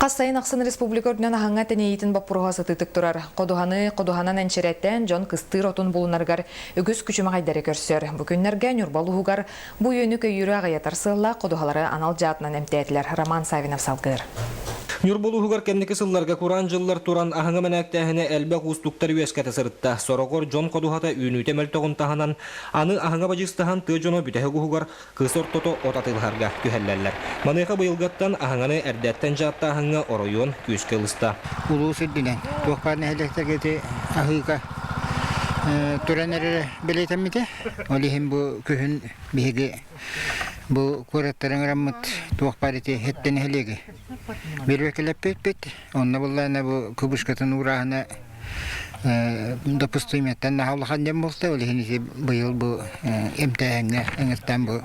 Хас сайын ахсын республика үрдүнэн аһаҥҥа тэнийиитин боппуруоһа сытыытык турар. Ходуһаны ходуһанан энчирэттэн дьон кыстыыр отун булунарыгар үгүс күчүмэҕэйдэри көрсөр. Бу күннэргэ Ньурба улууһугар бу үөнү-көйүүрү аҕыйатар сыаллаах ходуһалары анал дьаатынан эмтээтилэр. Роман Савинов салгыыр. Ньурба улууһугар кэнники сылларга кураан дьыллар туран аһыҥа мэнээктээһинэ элбэх уустуктар үөскэтэ сырытта. Сороҕор дьон ходуһата үүнүүтэ мөлтөҕүн таһынан, аны аһыҥа бадьыыстаһан тыа дьоно бүтэһик уһугар Кыс ортото от атыылаһарга күһэллэллэр. Маныаха быйылгыттан аһыҥаны эрдэттэн дьааттааһыҥҥа оройуон күүскэ ылыста. Улуус үрдүнэн туох баар нэһилиэктэргэ ити аһыыка туран эрэрэ бэлиэтэммитэ. Ол иһин бу күһүн биһиги бу куораттары ыҥыраммыт туох баар ити хэттэ нэһилиэги бирбэкэлэппиппит. Онно буллаана бу кубушкатын уурааһына допустимыттан наһаа улахан диэн буолта. Ол иһин ити быйыл бу эмтээһиҥҥэ ыҥыртаан бу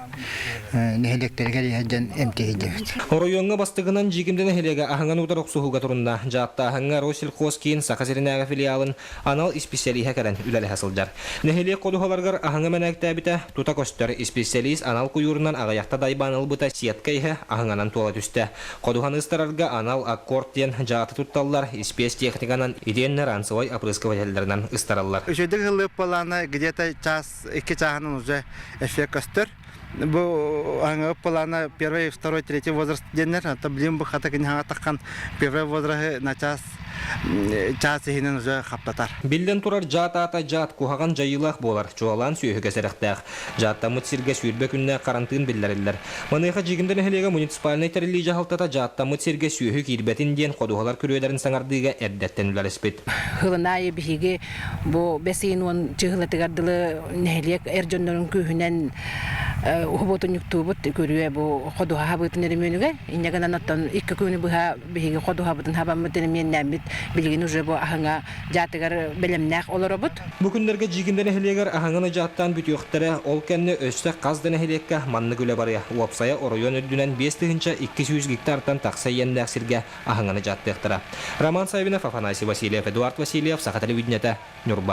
нэһилиэктэригэр иһэрдэн эмтиһи диэбит. Оройуоҥҥа бастакынан Дьиикимдэ нэһилиэгэ аһыҥан утар охсуһууга турунна. Дьааттааһыҥҥа Россельхозкиин Саха сиринээҕи филиалын анал исписэлииһэ кэлэн үлэлэһэ сылдьар. Нэһилиэк ходуһаларыгар аһыҥа мэнээктээбитэ тута көстөр. Исписэлиис анал куйуурунан аҕыйахта дайбаан ылбыта сетка иһэ аһыҥанан туола түстэ. Ходуһаны ыстарарга анал аккорд диэн дьааты тутталлар, испиэс техниканан итиэннэ ранцевай опрыскивателлэринэн ыстараллар. Үчүгэйдик ыһыллыбыт буоллаҕына где-то час, икки чааһынан уже эффект көстөр. Бу аҥы плана первый, второй, третий возраст диэннэр, а то блин бу хата кини хаҥатаххан первый возрасты на час чаас иһинэн уже хаптатар. Биллэн турар, дьаат аата дьаат куһаҕан дьайыылаах буолар, чуолаан сүөһүгэ сэрэхтээх. Дьааттаммыт сиргэ 20 күннээх харантыын биллэриллэр. Маныаха Дьиикимдэ нэһилиэгэ муниципальнай тэриллии дьаһалтата дьааттаммыт сиргэ сүөһү киирбэтин диэн ходуһалар күрүөлэрин саҥардыыга эрдэттэн үлэлэспит. Сылын аайы биһиги бу бэс ыйын уон чыһылатыгар дылы нэһилиэк эр дьоннорун күүһүнэн уһубуотунньуктуубут күрүө бу ходуһа хабыытын өрөмүөнүгэр. Инньэ гынан оттон икки күнү быһа биһиги ходуһабытын хабаммыт өрөмүөннээммит билигин уже бу аһыҥа дьаатыгар бэлэмнээх олоробут. Бу күннэргэ Дьиикимдэ нэһилиэгэр аһыҥаны дьааттаан бүтүөхтэрэ, ол кэннэ өссө хас да нэһилиэккэ маннык үлэ барыа. Уопсайа оройуон үрдүнэн 5200 гектартан тахса иэннээх сиргэ аһыҥаны дьааттыахтара. Роман Саввинов, Афанасий Васильев, Эдуард Васильев, Саха телевидениетэ, Ньурба.